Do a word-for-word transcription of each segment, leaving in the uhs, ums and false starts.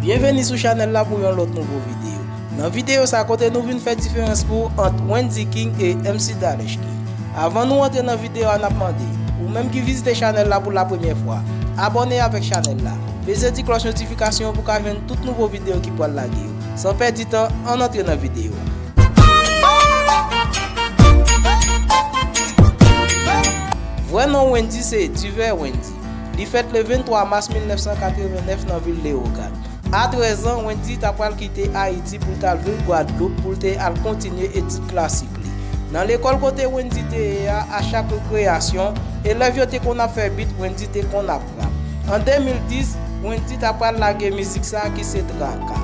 Byenveni sou chanèl la pou yon lòt nouvo videyo. Nan videyo sa kote nou vin fè diferans pou ant Wendyy King e M C Dalesh King. Avan nou antre nan videyo a, n ap mande, ou menm ki vizite chanèl la pou la premyè fwa, abòne avèk chanèl la. Peze ti klòch notifikasyon pou ka jwenn tout nouvo videyo ki pral lage yo. San pèdi tan, ann antre nan videyo a. Vrè non Wendyy se Duver Wendy. Li fèt le venntwa mas mil nèf san katrevennèf nan vil Leyogàn. A trèz an, Wendyy ta pral kite Ayiti pou l t al viv Gwadloup pou l te al kontinye etid klasik li. Nan lekòl kote Wendyy te ye a, a chak rekreyasyon, elèv yo te konn ap fè bit, Wendyy te konn ap rap. An de mil dis, Wendyy ta pral lage mizik sa ki se Traka.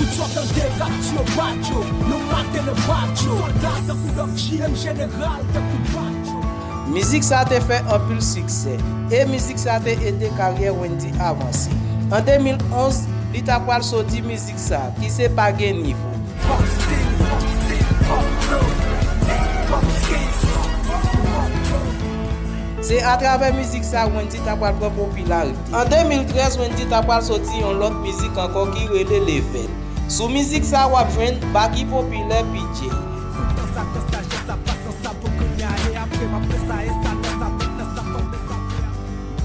Tout sa w tande rap ti yo bat yo, nou maten nan bat yo. Sòlda tankou Doc G, menm jeneral tankou Bajo. Mizik sa te fè anpil siksè, e mizik sa te ede karyè Wendyy avanse. An de mil onz, li ta pral soti mizik sa, ki se Pa Gen Nivo. Se atravè mizik sa Wendyy ta pral pran popilarite. An de mil trèz, Wendyy ta pral soti yon lòt mizik ankò ki rele Level. Sou mizik sa w ap jwenn Baky Popilè P J.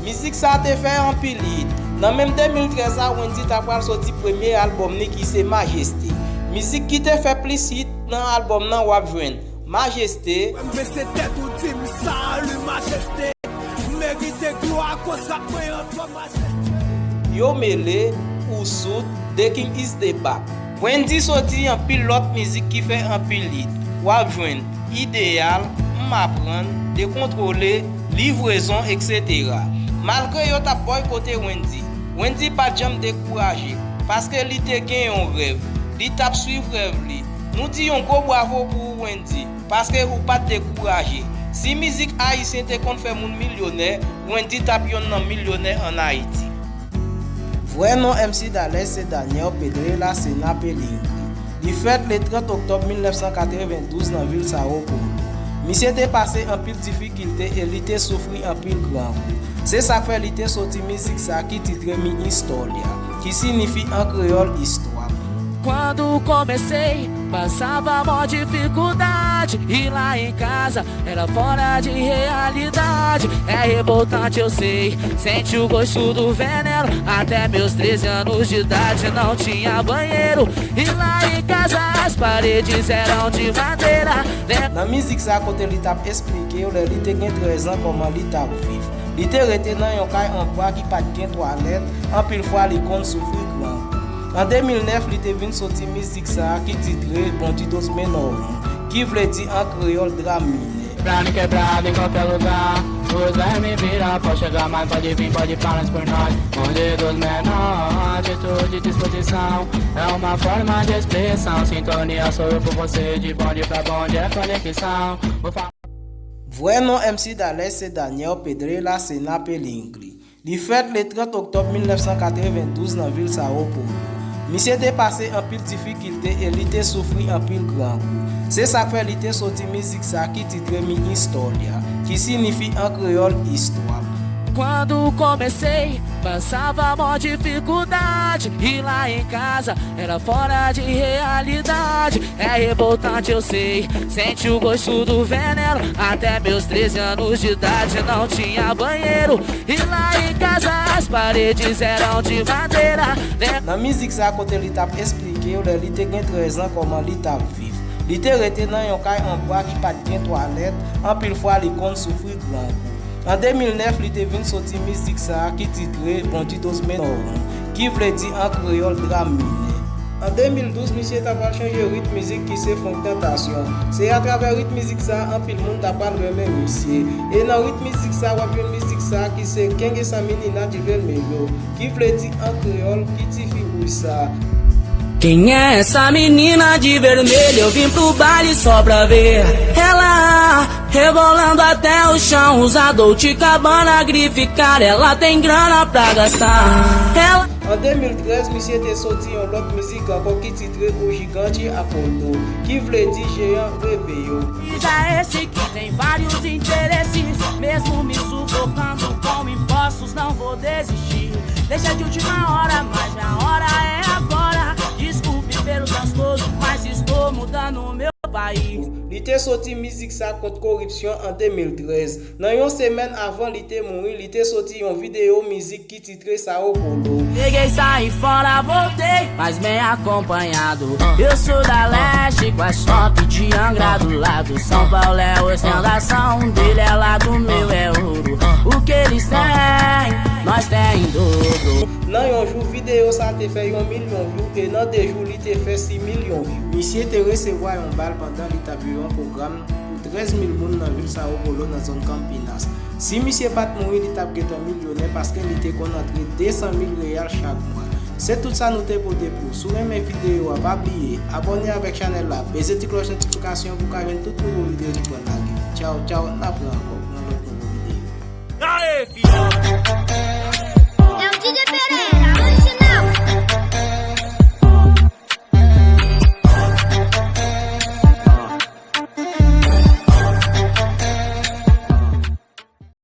Mizik sa te fè anpil hit. Nan menm de mil trèz la, Wendyy ta pral soti premye albòm li ki se Majeste. Mizik ki te fè plis hit nan albòm nan w ap jwenn Majeste. Bese tèt ou di m salu majeste. M merite glwa akoz rap mwen an twò majeste. Yo mele, Ou Soud, The King is the Back. Wendyy soti anpil lòt mizik ki fè anpil hit. W ap jwenn Ideyal, M Aprann, Dekontwole, Livrezon, etsetera. Malgre yo t ap bòykote Wendyy, Wendyy pa t janm dekouraje, paske li te gen yon rèv. Li t ap swiv rèv li. Nou di yon gwo bwavo pou ou, Wendyy, paske ou pa t dekouraje. Si mizik ayisyen te konn fè moun milyonè, Wendyy t ap yonn nan milyonè ann Ayiti. Vrè non M C Dalesh se Daniel Pedre Lacena Pelingri. Li fèt le trant oktòb mil nèf san katrevendouz nan vil Sao Paulo. Misye te pase anpil difikilte e li te soufri anpil grangou. Se sa k fè li te soti mizik sa ki titre Mi História, ki siyifi an kreyòl istwa m. Quando comecei, passava mó dificuldade. E lá em casa era fora de realidade. É revoltante, eu sei. Sente o gosto do veneno. Até meus treze anos de idade não tinha banheiro. E lá em casa as paredes eram de madeira. Nan mizik sa kote li t ap esplike w lè li te gen trèz an kòman li t ap viv. Li te rete nan yon kay an bwa ki pa t gen twalèt, anpil fwa li konn soufri grangou. An de mil nèf, li te vin soti mizik sa a ki titre Bandidos Menores, ki vle di an kreyòl dram minè. Plano quebrado em qualquer lugar. Os vermes viram após chegar, mas pode vir, pode falar por nós. Bandidos menores, atitude e disposição. É uma forma de expressão. Sintonia sou eu por você, de bonde pra bonde é conexão. Vou fa- Vrè non M C Dalesh se Daniel Pedre Lacena Pelingri. Li fèt le trant oktòb mil nèf san katrevendouz nan vil Sao Paulo. Misye te pase anpil difikilte e li te soufri anpil grangou. Se sa k fè li te soti mizik sa ki titre Mi História, ki siyifi an kreyòl istwa m. Quando comecei, passava mó dificuldade. E lá em casa era fora de realidade. É revoltante, eu sei. Sente o gosto do veneno. Até meus treze anos de idade não tinha banheiro. E lá em casa as paredes eram de madeira. Lem- Nan mizik sa kote li t ap esplike w lè li te gen trèz an kòman li t ap viv. Li te rete nan yon kay an bwa ki pa t gen twalèt, anpil fwa li konn soufri grangou. An de mil nèf, li te vin soti mizik sa a ki titre Bandidos Menores, ki vle di an kreyòl dram minè. An de mil douz, misye ta pral chanje ritm mizik ki se Funk Tentasyon. Se atravè ritm mizik sa a anpil moun ta pral renmen misye. E nan ritm mizik sa a, w ap jwenn mizik sa a ki se Quem é essa menina de vermelho, ki vle di an kreyòl, ki tifi wouj sa a. Quem é essa menina de vermelho? Eu vim pro baile só pra ver ela rebolando até o chão. Usa Dolce Cabana, grife cara, ela tem grana pra gastar. Ela An de mil trèz, misye te soti yon lòt mizik ankò ki titre O Gigante Acordo, ki vle di Jeyan Reveye w. Vida é esse que tem vários interesses, mesmo me sufocando com impostos, não vou desistir. Deixa de última hora, mas a hora é agora. Desculpe pelo transtorno, mas estou mudando meu país. Li te soti mizik sa kont koripsyon an de mil trèz. Nan yon semèn avan li te mouri, li te soti yon videyo mizik ki titre Sao Paulo. Peguei, saí fora, voltei, mas bem acompanhado. Eu sou da leste, com as top de Angra do lado. São Paulo é ostentação, dele é lá, do meu é ouro. O que eles têm, nós tem em dobro. Nan yon jou, videyo sa te fè yon milyon view, e nan de jou, li te fè sis milyon view. Misye te resevwa yon bal pandan li t ap jwe yon pwogram pou trèz mil moun nan vil Sao Paulo nan zòn Campinas. Si misye pa t mouri, li t ap gentan milyonè paske li te konn antre de san mil reyal chak mwa. Se tout sa nou te pote pou ou. Si w renmen videyo a, pa bliye abòne avèk chanèl la, peze ti klòch notifikasyon pou w ka jwenn tout nouvo videyo ki pral lage. Tchaw, tchaw, n ap wè ankò pou yon lòt nouvo videyo. Kare fidèl.